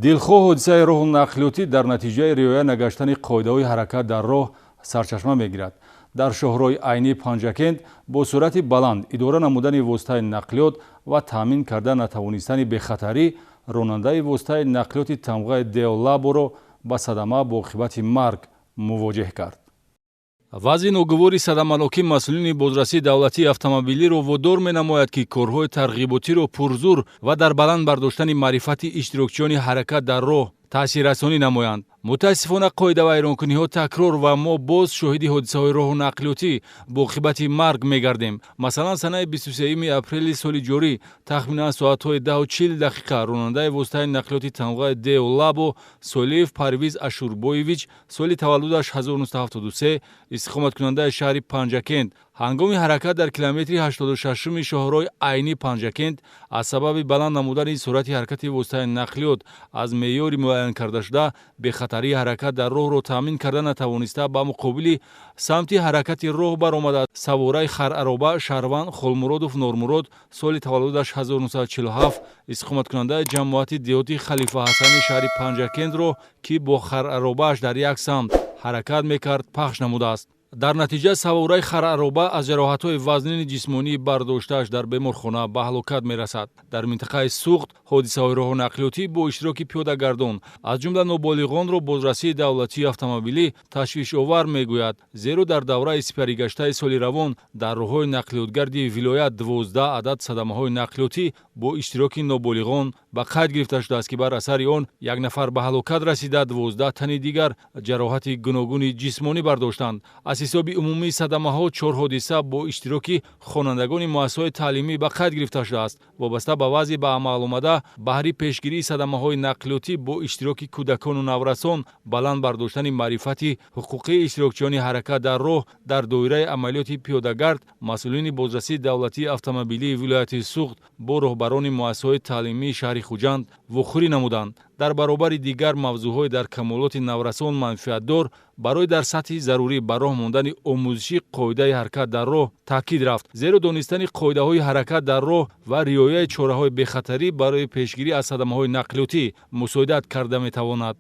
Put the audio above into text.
Дилхоҳ ҳодисаи роҳу нақлиётӣ дар натиҷаи риоя нагаштани қоидаҳои ҳаракат дар роҳ сарчашма мегирад. Дар шоҳроҳи Айнӣ Панҷакент бо суръати баланд идора намудани воситаи нақлиёт ва таъмин карда натавонистани бехатарӣ ронандаи воситаи нақлиёти тамғаи Део Лаборо ба садама бо оқибати марг мувоҷеҳ кард. Вазъи ногувори садаманокӣ масъулини бозрасии давлатии автомобилиро водор менамояд, ки корҳои тарғиботиро пурзур ва дар баланд бардоштани маърифати иштирокчиёни ҳаракат дар роҳ таъсиррасонӣ намоянд. Мутаассифона, қоидавайронкуниҳо такрор ва мо боз шоҳиди ҳодисаҳои роҳу нақлиётӣ бо оқибати марг мегардем. Масалан, санаи 23 апрели соли ҷорӣ тахминан соатҳои 10:40 ронандаи воситаи нақлиёти тамғаи Део Лабо Солиев Парвиз Ашурбоевич, соли таваллудаш 1973, истиқоматкунандаи шаҳри Панҷакент, ҳангоми ҳаракат дар километри 86-уми шоҳроҳи Айнӣ Панҷакент аз сабаби баланд намудани суръати ҳаракати воситаи нақлиёт аз меъёри муайян кардашуда, бехатарии ҳаракат дар роҳро таъмин карда натавониста, ба муқобили самти ҳаракати роҳ баромада, савораи харароба шаҳрванд Холмуродов Нормурод, соли таваллудаш 1947, истиқоматкунандаи ҷамоати деҳоти Халифа Ҳасани шаҳри Панҷакентро, ки бо хараробааш дар як самт ҳаракат мекард, пахш намудааст. Дар натиҷа савораи харароба аз ҷароҳатҳои вазнини ҷисмонии бардоштааш дар беморхона ба ҳалокат мерасад. Дар минтақаи Суғд ҳодисаҳои роҳу нақлиётӣ бо иштироки пиёдагардон, аз ҷумла ноболиғонро бозрасии давлатии автомобилӣ ташвишовар мегӯяд, зеро дар давраи сипаригаштаи соли равон дар роҳҳои нақлиётгарди вилоят 12 адад садамаҳои нақлиётӣ бо иштироки ноболиғон ба қайд гирифта шудааст, ки бар асари он як нафар ба ҳалокат расида, 12 тани дигар ҷароҳати гуногуни ҷисмонӣ бардоштанд. Аз ҳисоби умумии садамаҳо чор ҳодиса бо иштироки хонандагони муассисаҳои таълимӣ ба қайд гирифта шудааст. Вобаста ба вазъи ба амал омада, баҳри пешгирии садамаҳои нақлиётӣ бо иштироки кӯдакону наврасон, баланд бардоштани маърифати ҳуқуқии иштирокчиёни ҳаракат дар роҳ, дар доираи амалиёти пиёдагард масъулини бозрасии давлатии автомобилии вилояти Суғд бо роҳбарони муассисаҳои таълимии шаҳри Хуҷанд вохӯрӣ намуданд. Дар баробари дигар мавзӯъҳои дар камолоти наврасон манфиатдор, барои дар сатҳи зарурӣ ба роҳ мондани омӯзиши қоидаи ҳаракат дар роҳ таъкид рафт, зеро донистани қоидаҳои ҳаракат дар роҳ ва риояи чораҳои бехатарӣ барои пешгирӣ аз садамаҳои нақлиётӣ мусоидат карда метавонад.